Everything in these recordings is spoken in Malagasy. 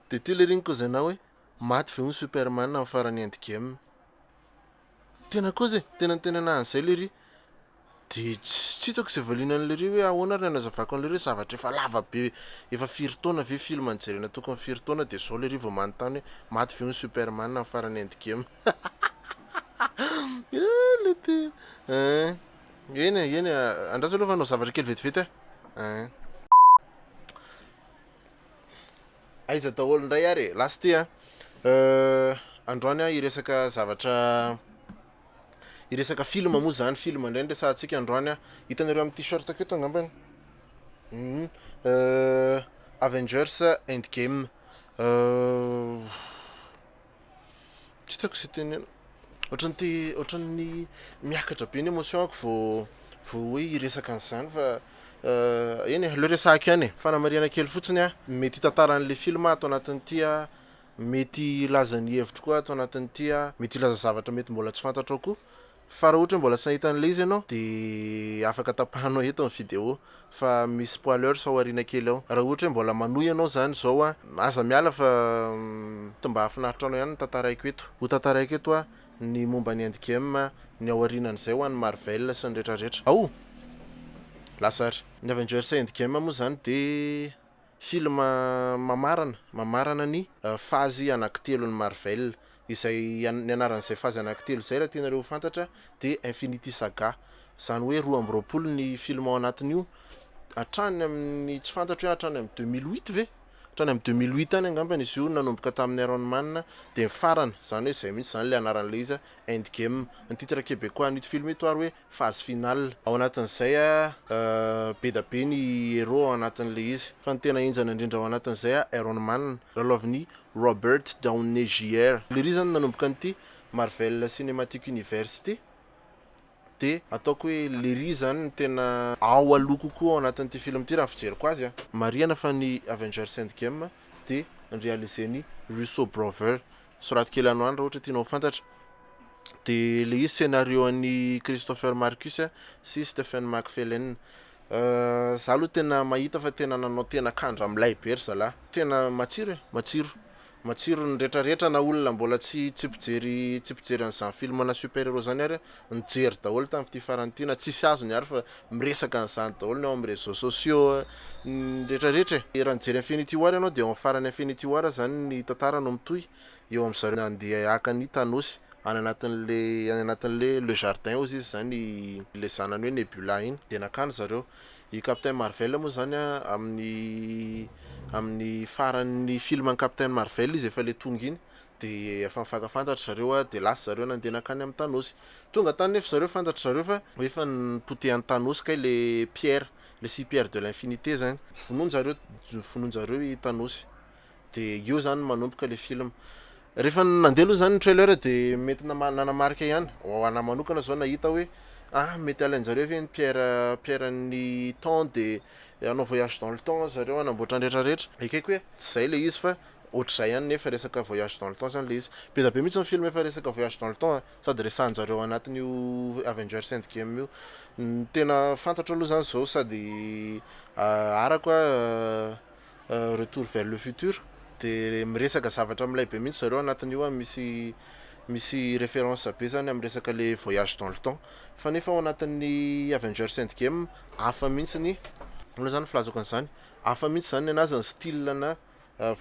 De ty lery ny cousin hoe maty ve hono Superman amin'ny faran'ny Endgame? Tena kosa e, tena niteny anahy an'izay lery. De tsy hitako izay valiana an'i lery hoe ahoana ary ny hanazavako an'i lery hoe zavatra efa lava be, efa firy taona ve film nijerena tokony firy taona de zao lery vao manontany hoe maty ve hono Superman amin'ny faran'ny Endgame? Le ty ein. Eny e, eny e, andraso aloha fa hanao zavatra kely vetivety aho ein. Aiza daholo indray ary e! Lasa ity an! Androany aho hiresaka zavatra, hiresaka film moa zany, film indray no resahantsika androany an! Hitanareo amin'ny t-shirt-ko eto angambany, Avengers Endgame. Tsy hitako izay tenenina, ohatran'ny te, ohatran'ny miakatra be ny émotion-ko vao vao hoe hiresaka an'izany fa eny e, aleo resahako ihany e. Fanamarihana kely fotsiny an, mety hitantara an'ilay film aho ato anatin'ity an, mety hilaza ny hevitro koa ato anatin'ity an, mety hilaza zavatra mety mbola tsy fantatrao koa. Fa raha ohatra hoe mbola tsy nahita an'ilay izy ianao dia afaka tapahanao eto ny vidéo fa misy spoilers ao aoriana kely ao. Raha ohatra hoe mbola manohy ianao izany izao an, aza miala fa mba hahafinaritra anao ihany ny tantaraiko eto. Ho tantaraiko eto an ny momba ny Endgame, ny ao aorianan'izay ho an'ny Marvel sy ny retraretra. Ao! Lasa ary. Ny Avengers Endgame moa izany dia film mamarana, mamarana ny phase anankitelon'ny Marvel. Izay, ny anaran'izay phase anankitelo izay raha tianareo ho fantatra dia Infinity Saga. Izany hoe 22 ny film ao anatin'io, hatrany amin'ny, tsy fantatro hoe hatrany amin'ny 2008 ve? Hatrany amin'ny 2008 any angambany izy io nanomboka tamin'ny Iron Man dia nifarana, izany hoe izay mihitsy izany ilay anaran'ilay izy, Endgame. Ny titre québécois an'ito film ito ary hoe phase finale. Ao anatin'izay be da be ny héros ao anatin'ilay izy. Fa ny tena henjana indrindra ao anatin'izay Iron Man, lalaovin'i Robert Downey JR. Lery izany no nanomboka an'ity Marvel Cinematic Universe ity. Dia ataoko hoe Lery izany no tena ao aloha kokoa ao anatin'ity film ity raha ny fijeriko azy. Marihana fa ny Avengers Endgame dia ni-realiser-n'i Russo Brothers. Soraty kely any ho any raha ohatra tianao ho fantatra. De le izy scénario an'i Christopher Marcus sy Stephen McFellene. Za aloha tena mahita fa tena nanao tena kandra milay be ry zalahy. Tena matsiro e, matsiro. Matsiro ny retraretra na olona mbola tsy tsy mpijery tsy mpijery an'izany film ana super héros zany ary nijery daholo tamin'ity farany ity na tsisy azony ary fa miresaka an'izany daholo ny ao amin'ny réseaux sociaux ny retraretra e. Raha nijery Infinity War ianao dia ao amin'ny faran'ny Infinity War zany ny tantara no mitohy eo amin'ny zareo nandeha haka an'i Thanos any anatin'le any anatin'le le jardin hozy izy zany le zanany hoe Nebula iny dia nakany zareo. I Captain Marvel moa zany an amin'ny amin'ny faran'ny film an'i Captain Marvel izy efa le tonga iny dia efa nifankafantatra zareo an dia lasa zareo nandeha nankany amin'i Thanos. Tonga tany nefa zareo fantatry zareo fa hoe efa nopotehan'i Thanos kay le pierre, le six pierres de l'infinité zany. Vonoin-jareo vonoin-jareo i Thanos. De eo zany manomboka le film. Rehefa nandeha aloha zany ny trailer de mety nama- nanamarika ihany, ho anahy manokana zao nahita hoe ah mety alain-jareo ve ny pierre pierre-n'ny temps de hanao voyage dans le temps zareo hanamboatra ny retraretra. Ekeko hoe tsy zay le izy fa ohatr'izay ihany nefa resaka voyage dans le temps zany le izy. Be dia be mihitsy ny film efa resaka voyage dans le temps a, sady resahan-jareo ao anatin'io Avengers Endgame io. Ny tena fantatro aloha zany zao sady arako a Retour vers le futur de miresaka zavatra milay be mihitsy zareo anatin'io a, misy misy référence be zany amin'ny resaka le voyage dans le temps fa nefa ao anatin'ny Avengers Endgame hafa mihitsy ny, ahoana zany filazako an'izany, hafa mihitsy zany ny anazy ny style na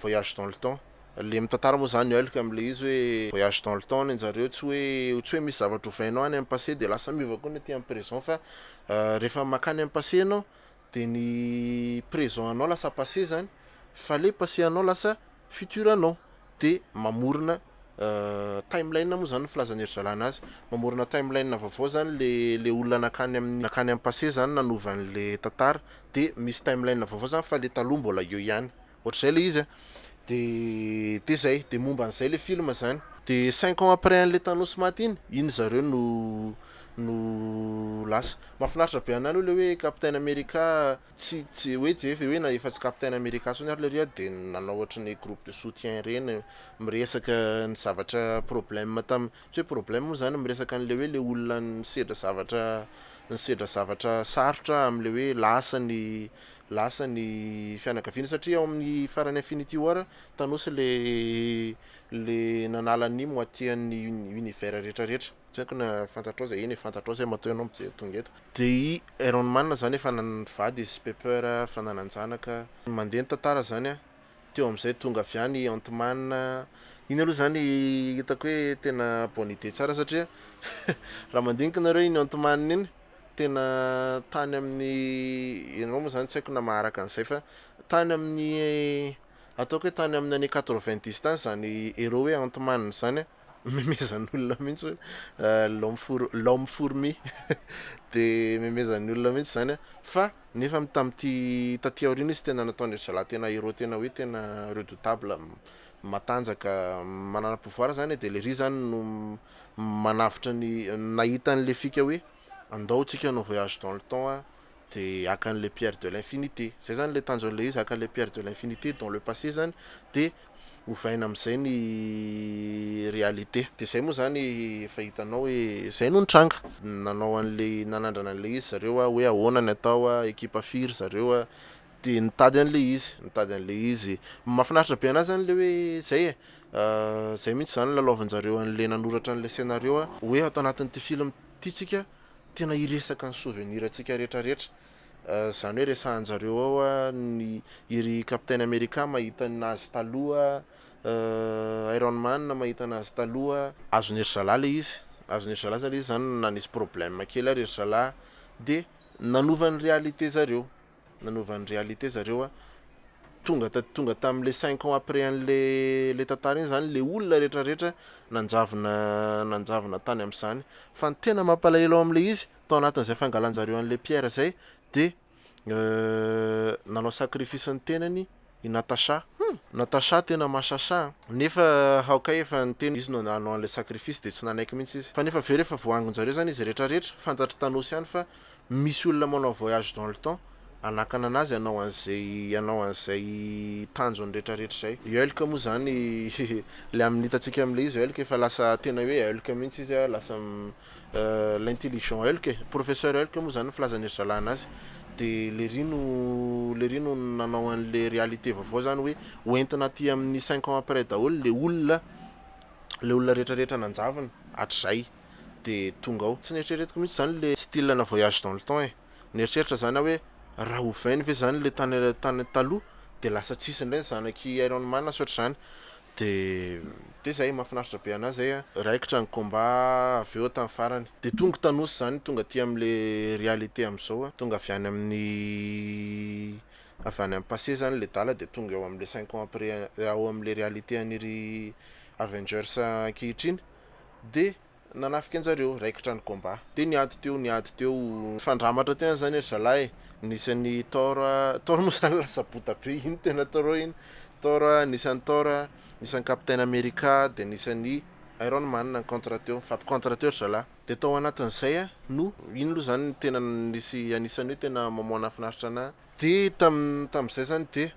voyage dans le temps, le mitantara moa zany Hulk am'le izy hoe voyage dans le temps ny anjareo tsy hoe tsy hoe misy zavatra ovainao any amin'ny passé de lasa miova koa ny aty amin'ny présent fa rehefa mankany amin'ny passé ianao de ny présent anao lasa passé zany fa le passé anao lasa futur anao de mamorona timeline moa zany ny filazan'ny ry zalahy anazy, mamorona timeline vaovao zany le le olona nankany amin'ny nankany amin'ny passé zany nanova an'le tantara de misy timeline vaovao zany fa le taloha mbola eo ihany, ohatr'izay le izy a, de de zay, de momba an'izay le film zany, de cinq ans après an'le Thanos maty iny, iny zareo no no lasa. Mahafinaritra be anah aloha le hoe Captain America tsy tsy hoe jefa hoe na efa tsy Captain America intsony ary lery de nanao ohatry ny groupe de soutien reny miresaka ny zavatra problème tam tsy hoe problème moa zany miresaka an'le hoe le olona nisedra zavatra. nisedra zavatra sarotra am'le hoe lasa ny lasa ny fianakaviana, satria ao amin'ny farany Infinity War, Thanos le nanala ny moitié an'ny univers rehetrarehetra. Tsy haiko na fantatrao zay, eny e, fantatrao zay matoa ianao mijery tonga eto. De i Iron Man zany efa nivady izy Pepper, efa nanan-janaka. Mandeha ny tantara zany a, teo am'izay tonga avy any Ant-Man. Iny aloha zany hitako hoe tena bonne idée tsara, satria raha mandinika nareo iny Ant-Man iny, tena tany amin'ny, ianao moa zany tsy haiko na maharaka an'izay, fa tany amin'ny, ataoko hoe tany amin'ny année 90 tany zany héros hoe Ant-Man zany a, memezan'olona mihitsy hoe l'homme fourmi, de memezan'ny olona mihitsy zany a. Fa nefa tam'ty taty aoriana izy tena nataon'ny zalahy tena héros, tena hoe tena redoutable, matanjaka, manana pouvoir zany e. De le ry zany no manavotra ny, nahita an'le fika hoe andao tsika hanao voyage dans le temps a, de haka an'le pierre de l'infinité. Zay zany le tanjon'le izy, haka le pierre de l'infinité dans le passé zany, de ovaina am'izay ny réalité. De zay moa zany efa hitanao hoe zay no nitranga. Nanao an'le, nanandrana an'le izy zareo a, hoe ahoana ny atao a, ekipa firy zareo a, de nitady an'le izy, nitady an'le izy. Mahafinaritra be anazy zany le hoe zay e, zay mihitsy zany lalaovan-jareo an'le nanoratra an'le scénario a, hoe ato anatin'ity film ty tsika tena hiresaka ny souvenir antsika rehetrarehetra. Zany hoe resahan-jareo ao a, ny iry Captain America mahita anazy taloha, Iron Man mahita anazy taloha. Azon'ny ry zalahy le izy, azon'ny ry zalahy zany izy zany, nanisy problème kely ary ry zalahy, de nanova ny réalité zareo, nanova ny réalité zareo a. Tonga tonga tam'le 5 ans après an'le le tantara iny zany, le olona rehetrarehetra nanjavona tany am'zany. Fa ny tena mampalahelo ao am'le izy, tao anatin'izay fangalanjareo an'le pierre zay, de nanao sacrifice ny tenany i Natasha. Natasha tena masasa, nefa Hawkeye efa niteny izy no nanao an'le sacrifice, de tsy nanaiky mihitsy izy. Fa nefa aveo rehefa voahangonjareo zany izy rehetrarehetra, fantatry Thanos ihany fa misy olona manao voyage dans le temps anakana anazy hanao an'izay tanjony rehetrarehetra zay. Hulk moa zany, le amin'ny hitantsika am'le izy, Hulk efa lasa tena hoe Hulk mihitsy izy a, lasa l'intelligent Hulk e, professeur Hulk moa zany ny filazan'ny ry zalahy anazy. De le ry no nanao an'le réalité vaovao zany, hoe hoentina aty amin'ny 5 ans après daholo le olona rehetrarehetra nanjavona hatrizay, de tonga ao. Tsy nieritreretiko mihitsy zany le style na voyage dans le temps e. Nieritreritra zany aho hoe raha ovainy ve zany le tany taloha, de lasa tsisy indray ny zanaky Iron Man sy ohatr'izany. De zay mahafinaritra be anazy zay a. Raikitra ny combat avy eo tamin'ny farany, de tonga Thanos zany, tonga aty am'le réalité am'izao a, tonga avy any amin'ny passé zany le dala, de tonga eo am'le 5 ans après ao am'le réalité an'iry Avengers ankehitriny, de nanafika anjareo. Raikitra ny combat, de niady teo, fandramatra tena zany ry zalahy. Nisy an'ny Thor. Thor moa zany lasa bota be iny, tena trop iny Thor. Nisy an'ny Thor, nisy an'ny Captain America, de nisy an'ny Iron Man ny contre teo, fampicontre teo ry zalahy. De tao anatin'izay a, no iny aloha zany tena nisy anisan'ny hoe tena moment nahafinaritra anahy. De tam'izay zany, de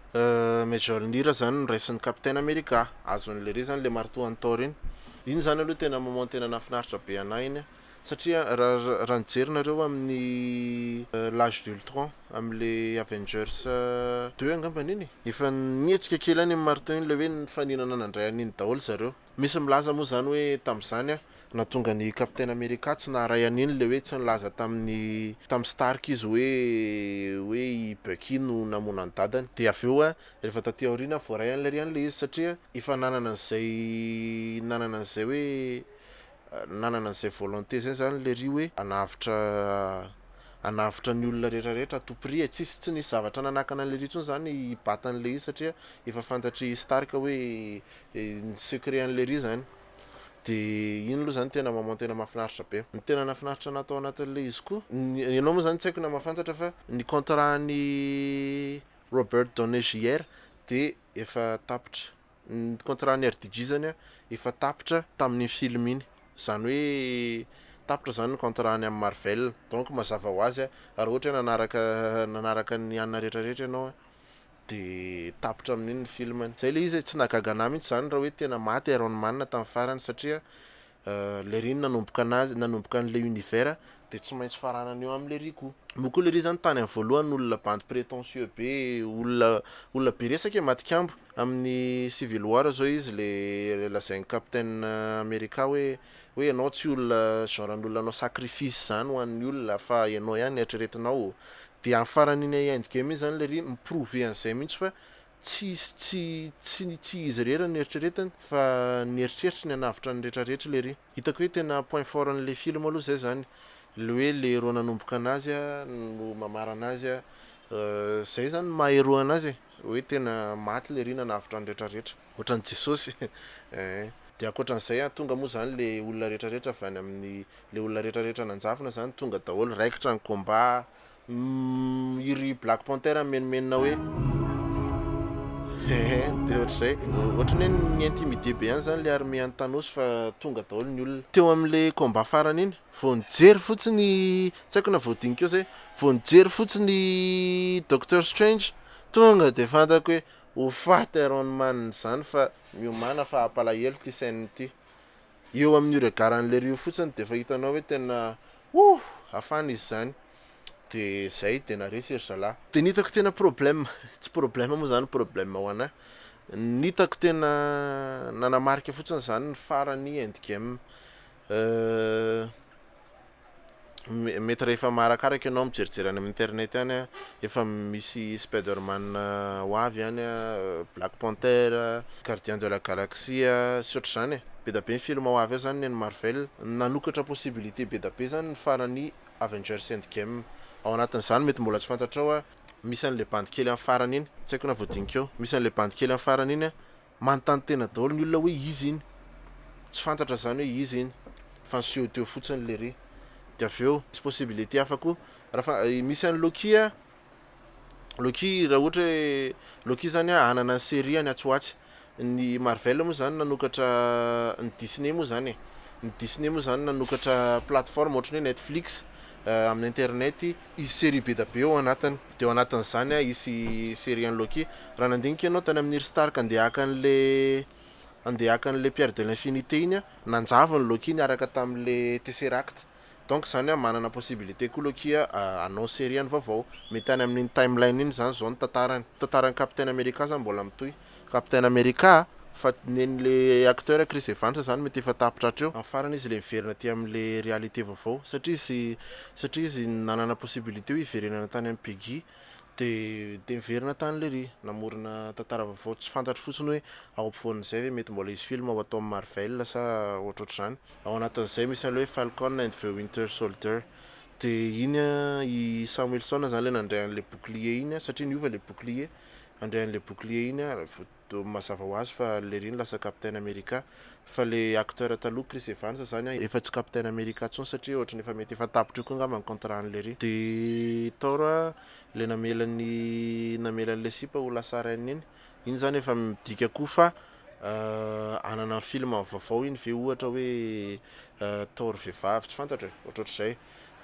Mjolnir zany noraisin'ny Captain America, azon'le re zany le marteau an'ny Thor iny. Iny zany aloha tena moment tena nahafinaritra be anahy iny, satria raha nijery nareo amin'ny l'Âge d'Ultron, am'le Avengers 2 angambany iny, efa nihetsika kely any amin'ny marteau iny, le hoe nifaninana nandray an'iny daholo zareo. Misy milaza moa zany hoe tam'izany a, nahatonga ny Captain America tsy naharay an'iny le hoe tsy nilaza tamin'ny Stark izy hoe i Bucky no namono ny dadany. De avy eo a, rehefa taty aoriana, voaray an'le ry an'le izy, satria efa nanana an'izay hoe nanana an'izay volonté zay zany le ry hoe hanavotra ny olona rehetrarehetra à tout prix e. Tsy nisy zavatra nanakana an'le ry intsony zany hibata an'le izy, satria efa fantatry Stark hoe ny secret an'le ry zany. De iny aloha zany tena moment tena mahafinaritra be. Ny tena nahafinaritra anahy tao anatin'le izy koa, ianao moa zany tsy haiko na mahafantatra, fa ny contrat ny Robert Downey Jr de efa tapitra. Ny contrat ny RDJ zany a, efa tapitra tamin'iny film iny, zany hoe tapitra zany ny contrat ny amin'ny Marvel. Donc mazava ho azy a, raha ohatra hoe nanaraka ny anina rehetrarehetra ianao a, de tapitra amin'iny ny film. Zay le izy e, tsy nahagaga anahy mihitsy zany raha hoe tena maty Iron Man tamin'ny farany, satria le ry iny nanomboka anazy, nanomboka an'le univers. de tsy maintsy faranana eo am'le ry koa. Moa koa le ry zany tany am'voalohany olona bandy prétentieux be, olona be resaka e, matikambo. Amin'ny Civil War zao izy le lazain'ny Captain America hoe ianao tsy olona genre n'olona anao sacrifice zany ho an'ny olona fa ianao ihany eritreretinao. De amin'ny faran'iny Endgame iny zany le ry mi-prouver an'izay mihitsy fa tsisy tsy izy irery ny eritreretiny fa nieritreritry ny hanavotra ny rehetrarehetra le ry. Hitako hoe tena point fort an'le film aloha zay zany, le hoe le héros nanomboka anazy a no mamarana azy a, zay zany maha héros anazy e, hoe tena maty le ry nanavotra ny rehetrarehetra ohatran'i Jesosy. De ankoatran'izay a, tonga moa zany le olona rehetrarehetra avy any amin'ny le olona rehetrarehetra nanjavona zany tonga daholo, raikitra ny combat. Iry Black Panther menomenona hoe de ohatr'izay, ohatran'ny hoe ni-intimider be ihany zany le armée an'i Thanos fa tonga daholo ny olona teo amin'le combat farany iny. Vao nijery fotsiny, tsy haiko na voadinika eo zay, vao nijery fotsiny Doctor Strange tonga de fantako hoe ho faty Iron Man zany fa miomàna fa hampalahelo ty scène ty. Eo amin'io regard an'le ry io fotsiny de efa hitanao hoe tena oh hafana izy zany. De zay de naresy ry zalahy. De ny hitako tena problème, tsy problème moa zany, problème ho anahy, ny hitako tena nanamarika fotsiny zany ny farany Endgame. Mety rehefa maharakaraka ianao mijerijery any amin'ny internet any a, efa misy Spider-Man ho avy any a, Black Panther, Gardien de la Galaxie sy ohatr'izany e. Be da be ny film ho avy ao zany ny an'ny Marvel. Nanokatra possibilité be da be zany ny farany Avengers Endgame. Ao anatin'izany mety mbola tsy fantatrao a, misy an'le bandy kely amin'ny farany iny, tsy haiko na voadinika eo, misy an'le bandy kely amin'ny farany iny a, manontany tena daholo ny olona hoe izy iny, tsy fantatra zany hoe izy iny fa niseho teo fotsiny le ry. De avy eo misy possibilité hafa koa raha fa misy an'i Loki a, Loki raha ohatra hoe Loki zany a hanana ny série any atsy ho atsy. Ny Marvel moa zany nanokatra, ny Disney moa zany e, ny Disney moa zany nanokatra plateforme ohatran'ny hoe Netflix amin'ny internet, hisy série be da be ao anatiny. De ao anatin'izany a hisy série an'i Loki. Raha nandinika ianao tany amin'ny ry Stark andeha haka an'le andeha haka an'le pierre de l'infinité iny a, nanjavona Loki niaraka tamin'le Tesseract. Donc zany a manana possibilité koa Loki a hanao série any vaovao. Mety any amin'iny timeline iny zany zao ny tantarany. Tantaran'ny Captain America zany mbola mitohy. Captain America fa nen'le acteur Chris Evans zany mety efa tapitra hatreo. Amin'ny farany izy le miverina aty amin'le réalité vaovao satria izy nanana possibilité hoe hiverenana tany amin'ny Peggy de miverina tany le ry namorona tantara vaovao, tsy fantatro fotsiny hoe ao ampovoan'izay ve mety mbola hisy film ho atao amin'ny Marvel sa ohatrohatr'izany. Ao anatin'izay misy an'le hoe Falcon and the Winter Soldier, de iny a i Sam Wilson zany le nandray an'le bouclier iny a, satria niova le bouclier, nandray an'le bouclier iny a mazava ho azy fa le ry iny lasa Captain America, fa le acteur taloha Chris Evans zany a efa tsy Captain America intsony satria ohatran'ny efa mety efa tapitra io koa angamba ny contrat an'le ry. De Thor a le namela an'le sipa ho lasa reine iny, iny zany efa midika koa fa hanana film vaovao iny ve ohatra hoe Thor vehivavy, tsy fantatro e, ohatrohatr'izay.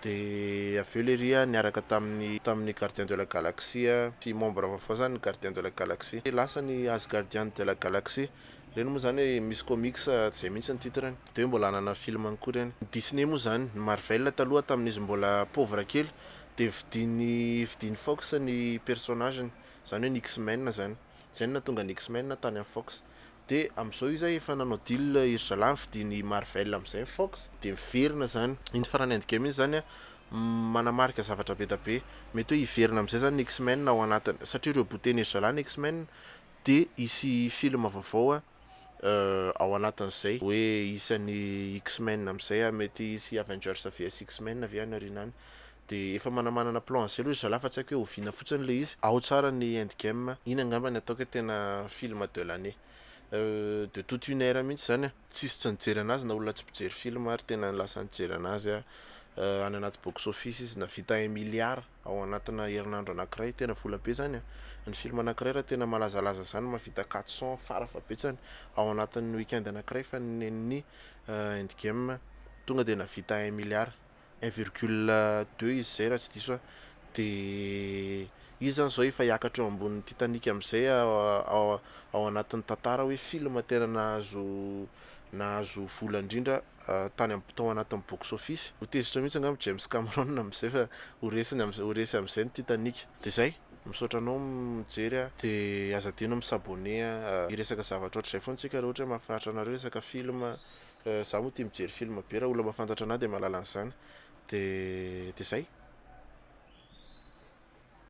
De avy eo le ry a niaraka tamin'ny Gardien de la Galaxie sy membre vaovao zany ny Gardien de la Galaxie. Lasa ny Asgardian de la Galaxie, reny moa zany hoe misy comics zay mihitsy ny titreny, de hoe mbola hanana film any koa reny. Disney moa zany, ny Marvel taloha tamin'izy mbola pauvre kely de vidiny Fox ny personnage-ny, zany hoe ny X-Men zany, zay no nahatonga ny X-Men tany amin'ny Fox. De am'izao izy efa nanao deal iry zalahy nividiany Marvel am'izay ny Fox, de miverina zany iny farany Endgame iny zany a manamarika zavatra be da be, mety hoe hiverina am'izay zany ny X-Men ao anatiny satria rebooter-ny ry zalahy ny X-Men, de hisy film vaovao a ao anatin'izay hoe isan'ny X-Men am'izay a, mety hisy Avengers vs X-Men avy any aoriana any. De efa manamanana plan an'izay aloha ry zalahy fa tsy haiko hoe oviana fotsiny le izy. Ao tsara ny Endgame, iny angamba ny ataoko hoe tena film de l'année de toute une ère mihitsy zany a, tsisy tsy nijery anazy na olona tsy mpijery film ary tena lasa nijery anazy a. Any anaty box office izy navita 1 milliard ao anatina herinandro anankiray, tena vola be zany a. Ny film anankiray raha tena malazalaza zany mahavita 400 farafahabetsany ao anatin'ny weekend anankiray, fa nen'ny Endgame tonga de navita 1 milliard, 1,2 izy zay raha tsy diso aho. De izy zany zao efa hiakatra eo ambonin'ny Titanic am'izay ao anatin'ny tantara hoe film tena nahazo vola indrindra. tany am- tao anatin'ny box office. Ho tezitra mihitsy angamba James Cameron amin'izay fa ho resiny am'zay, ho resy amin'izay ny Titanic. De zay, misaotra anao mijery a, de aza adino mi-s'abonner a. Hiresaka zavatra ohatr'izay foana tsika raha ohatra hoe mahafinaritra anareo resaka film. Za moa tia mijery film be, raha olona mahafantatra anahy de mahalala an'izany. De zay.